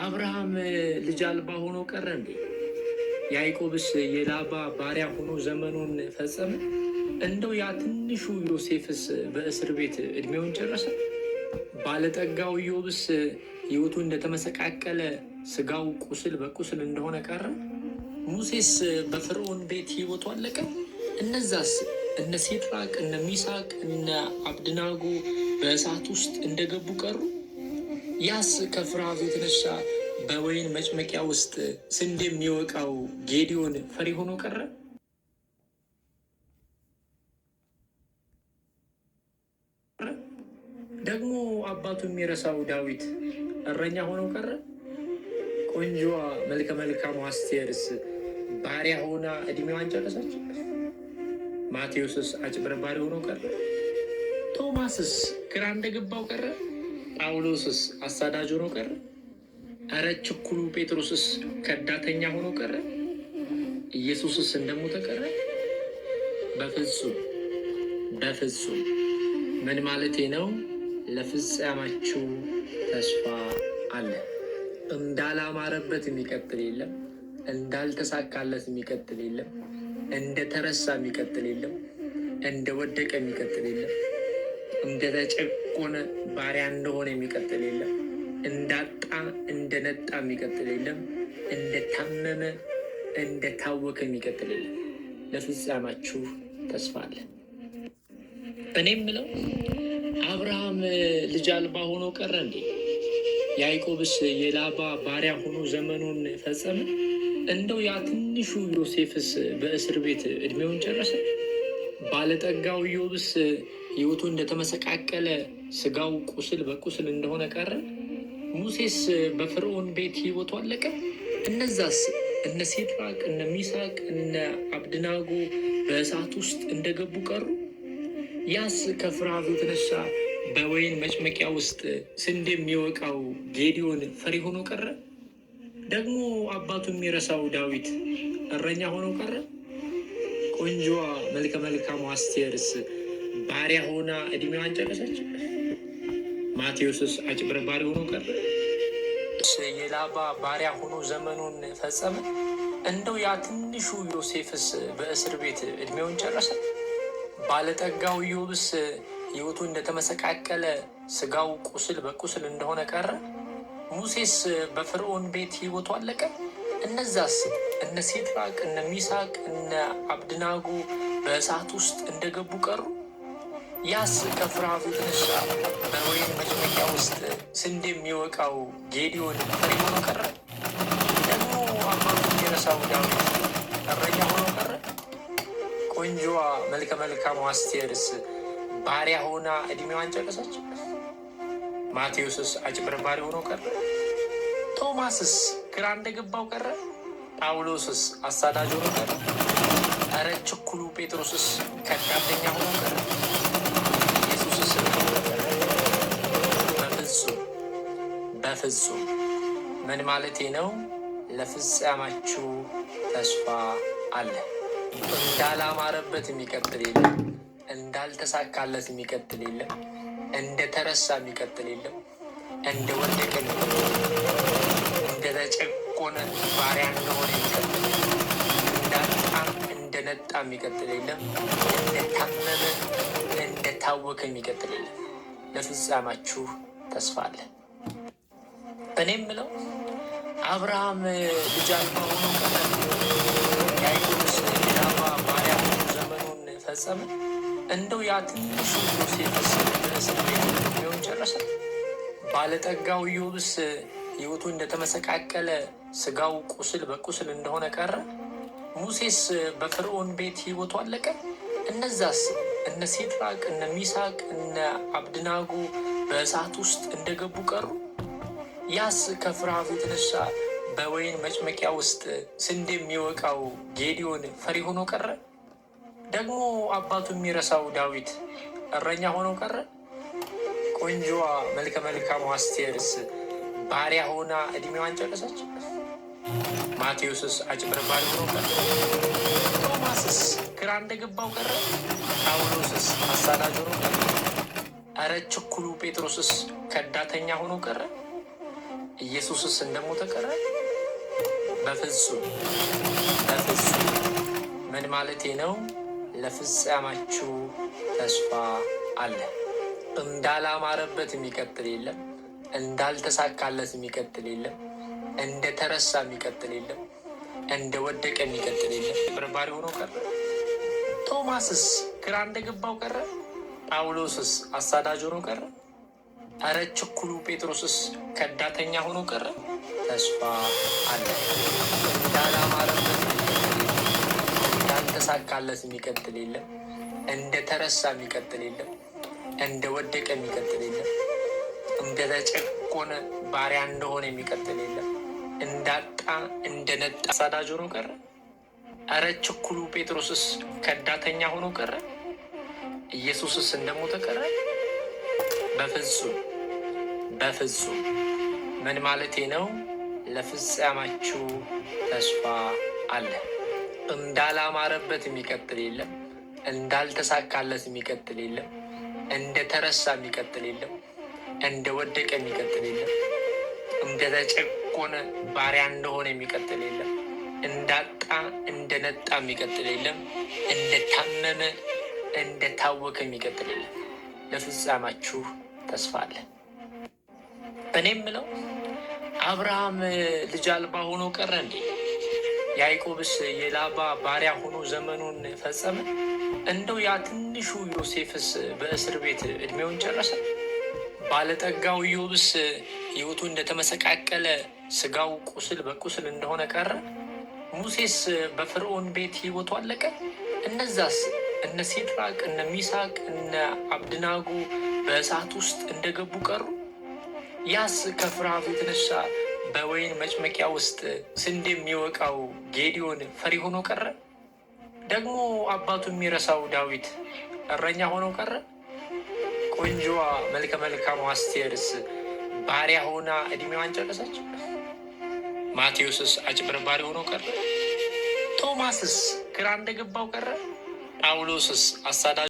አብርሃም ልጅ አልባ ሆኖ ቀረ እንዴ? ያዕቆብስ የላባ ባሪያ ሆኖ ዘመኑን ፈጸመ? እንደው ያ ትንሹ ዮሴፍስ በእስር ቤት እድሜውን ጨረሰ? ባለጠጋው ኢዮብስ ሕይወቱ እንደተመሰቃቀለ ስጋው ቁስል በቁስል እንደሆነ ቀረ? ሙሴስ በፈርዖን ቤት ሕይወቱ አለቀ? እነዛስ እነ ሲድራቅ እነ ሚሳቅ እነ አብድናጎ በእሳት ውስጥ እንደገቡ ቀሩ? ያስ ከፍርሃቱ የተነሳ በወይን መጭመቂያ ውስጥ ስንዴ የሚወቃው ጌዲዮን ፈሪ ሆኖ ቀረ? ደግሞ አባቱ የሚረሳው ዳዊት እረኛ ሆኖ ቀረ? ቆንጆዋ መልከ መልካሙ አስቴርስ ባሪያ ሆና እድሜዋን ጨረሰች? ማቴዎስስ አጭበርባሪ ሆኖ ቀረ? ቶማስስ ግራ እንደገባው ቀረ? ጳውሎስስ አሳዳጅ ሆኖ ቀረ? እረ ችኩሉ ጴጥሮስስ ከዳተኛ ሆኖ ቀረ? ኢየሱስስ እንደሞተ ቀረ? በፍጹም በፍጹም። ምን ማለቴ ነው? ለፍጻሜያችሁ ተስፋ አለ። እንዳላማረበት የሚቀጥል የለም። እንዳልተሳካለት የሚቀጥል የለም። እንደተረሳ የሚቀጥል የለም። እንደወደቀ የሚቀጥል የለም። እንደተጨቆነ ባሪያ እንደሆነ የሚቀጥል የለም። እንዳጣ እንደነጣ የሚቀጥል የለም። እንደታመመ እንደታወከ የሚቀጥል የለም። ለፍጻሜያችሁ ተስፋ አለ። እኔ የምለው አብርሃም ልጅ አልባ ሆኖ ቀረ እንዴ? ያዕቆብስ የላባ ባሪያ ሆኖ ዘመኑን ፈጸመ? እንደው ያ ትንሹ ዮሴፍስ በእስር ቤት እድሜውን ጨረሰ? ባለጠጋው ኢዮብስ ሕይወቱ እንደተመሰቃቀለ ስጋው ቁስል በቁስል እንደሆነ ቀረ? ሙሴስ በፈርዖን ቤት ሕይወቱ አለቀ? እነዛስ እነ ሲድራቅ እነ ሚሳቅ እነ አብድናጎ በእሳት ውስጥ እንደገቡ ቀሩ? ያስ ከፍርሃቱ የተነሳ በወይን መጭመቂያ ውስጥ ስንዴ የሚወቃው ጌዲዮን ፈሪ ሆኖ ቀረ? ደግሞ አባቱ የሚረሳው ዳዊት እረኛ ሆኖ ቀረ? ቆንጆዋ መልከ መልካሙ አስቴርስ ባሪያ ሆና እድሜዋን ጨረሰች? ማቴዎስስ አጭበርባሪ ሆኖ ቀረ? የላባ ባሪያ ሆኖ ዘመኑን ፈጸመ? እንደው ያ ትንሹ ዮሴፍስ በእስር ቤት እድሜውን ጨረሰ? ባለጠጋው ኢዮብስ ሕይወቱ እንደተመሰቃቀለ ስጋው ቁስል በቁስል እንደሆነ ቀረ? ሙሴስ በፈርዖን ቤት ሕይወቱ አለቀ? እነዛስ እነ ሲድራቅ እነ ሚሳቅ እነ አብድናጎ በእሳት ውስጥ እንደገቡ ቀሩ? ያስ ከፍርሃቱ የተነሳ በወይን መጭመቂያ ውስጥ ስንዴ የሚወቃው ጌዲዮን ፈሪ ሆኖ ቀረ? ደግሞ አባቱ የሚረሳው ዳዊት እረኛ ሆኖ ቀረ? ቆንጆዋ መልከ መልካሙ አስቴርስ ባሪያ ሆና እድሜዋን ጨረሰች? ማቴዎስስ አጭበርባሪ ሆኖ ቀረ? ቶማስስ ግራ እንደገባው ቀረ? ጳውሎስስ አሳዳጅ ሆኖ ቀረ? እረ ችኩሉ ጴጥሮስስ ከዳተኛ ሆኖ ቀረ? ኢየሱስስ እንደሞተ ቀረ? በፍጹም በፍጹም። ምን ማለቴ ነው? ለፍጻሜያችሁ ተስፋ አለ። እንዳላማረበት የሚቀጥል የለም። እንዳልተሳካለት የሚቀጥል የለም። እንደተረሳ የሚቀጥል የለም። እንደወደቀ የሚቀጥል የለም። እንደተጨቆነ ባሪያ እንደሆነ የሚቀጥል የለም። እንዳጣ እንደነጣ የሚቀጥል የለም። እንደታመመ እንደታወከ የሚቀጥል የለም። ለፍጻሜያችሁ ተስፋ አለ። እኔ የምለው አብርሃም ልጅ አልባ ሆኖ ቀረ? ያዕቆብስ የላባ ባሪያ ሆኖ ዘመኑን ፈጸመ? እንደው ያ ትንሹ ዮሴፍስ በእስር ቤት እድሜውን ጨረሰ? ባለጠጋው ኢዮብስ ሕይወቱ እንደተመሰቃቀለ ስጋው ቁስል በቁስል እንደሆነ ቀረ? ሙሴስ በፈርዖን ቤት ሕይወቱ አለቀ? እነዛስ እነ ሲድራቅ እነ ሚሳቅ እነ አብድናጎ በእሳት ውስጥ እንደገቡ ቀሩ? ያስ ከፍርሃቱ የተነሳ በወይን መጭመቂያ ውስጥ ስንዴ የሚወቃው ጌዲዮን ፈሪ ሆኖ ቀረ? ደግሞ አባቱ የሚረሳው ዳዊት እረኛ ሆኖ ቀረ? ቆንጆዋ መልከ መልካሙ አስቴርስ ባሪያ ሆና እድሜዋን ጨረሰች? ማቴዎስስ አጭበርባሪ ሆኖ ቀረ? ቶማስስ ግራ እንደገባው ቀረ? ጳውሎስስ አሳዳጅ ሆኖ ቀረ? እረ ችኩሉ ጴጥሮስስ ከዳተኛ ሆኖ ቀረ? ኢየሱስስ እንደሞተ ቀረ? በፍጹም በፍጹም። ምን ማለቴ ነው? ለፍጻሜያችሁ ተስፋ አለ። እንዳላማረበት የሚቀጥል የለም። እንዳልተሳካለት የሚቀጥል የለም። እንደተረሳ የሚቀጥል የለም። እንደወደቀ የሚቀጥል የለም። በርባሪ ሆኖ ቀረ። ቶማስስ ግራ እንደገባው ቀረ። ጳውሎስስ አሳዳጅ ሆኖ ቀረ። እረ ችኩሉ ጴጥሮስስ ከዳተኛ ሆኖ ቀረ። ተስፋ አለ። እንዳላማረበት እንዳልተሳካለት የሚቀጥል የለም። እንደተረሳ የሚቀጥል የለም። እንደወደቀ የሚቀጥል የለም። እንደተጨቆነ ባሪያ እንደሆነ የሚቀጥል የለም። እንዳጣ እንደነጣ አሳዳጅ ሆኖ ቀረ። እረ ችኩሉ ጴጥሮስስ ከዳተኛ ሆኖ ቀረ። ኢየሱስስ እንደሞተ ቀረ? በፍጹም በፍጹም። ምን ማለቴ ነው? ለፍጻሜያችሁ ተስፋ አለ። እንዳላማረበት የሚቀጥል የለም። እንዳልተሳካለት የሚቀጥል የለም። እንደተረሳ የሚቀጥል የለም። እንደወደቀ የሚቀጥል የለም። እንደተጨቆነ ባሪያ እንደሆነ የሚቀጥል የለም። እንዳጣ እንደነጣ የሚቀጥል የለም። እንደታመመ እንደታወከ የሚቀጥል የለም። ለፍጻሜያችሁ ተስፋ አለ። እኔ የምለው አብርሃም ልጅ አልባ ሆኖ ቀረ እንዴ? ያዕቆብስ የላባ ባሪያ ሆኖ ዘመኑን ፈጸመ? እንደው ያ ትንሹ ዮሴፍስ በእስር ቤት እድሜውን ጨረሰ? ባለጠጋው ኢዮብስ ሕይወቱ እንደተመሰቃቀለ ስጋው ቁስል በቁስል እንደሆነ ቀረ? ሙሴስ በፈርዖን ቤት ሕይወቱ አለቀ? እነዛስ እነ ሲድራቅ እነ ሚሳቅ እነ አብድናጎ በእሳት ውስጥ እንደገቡ ቀሩ? ያስ ከፍርሃቱ የተነሳ በወይን መጭመቂያ ውስጥ ስንዴ የሚወቃው ጌዲዮን ፈሪ ሆኖ ቀረ? ደግሞ አባቱ የሚረሳው ዳዊት እረኛ ሆኖ ቀረ? ቆንጆዋ መልከ መልካሟ አስቴርስ ባሪያ ሆና እድሜዋን ጨረሰች? ማቴዎስስ አጭበርባሪ ሆኖ ቀረ? ቶማስስ ግራ እንደገባው ቀረ? ጳውሎስስ አሳዳጅ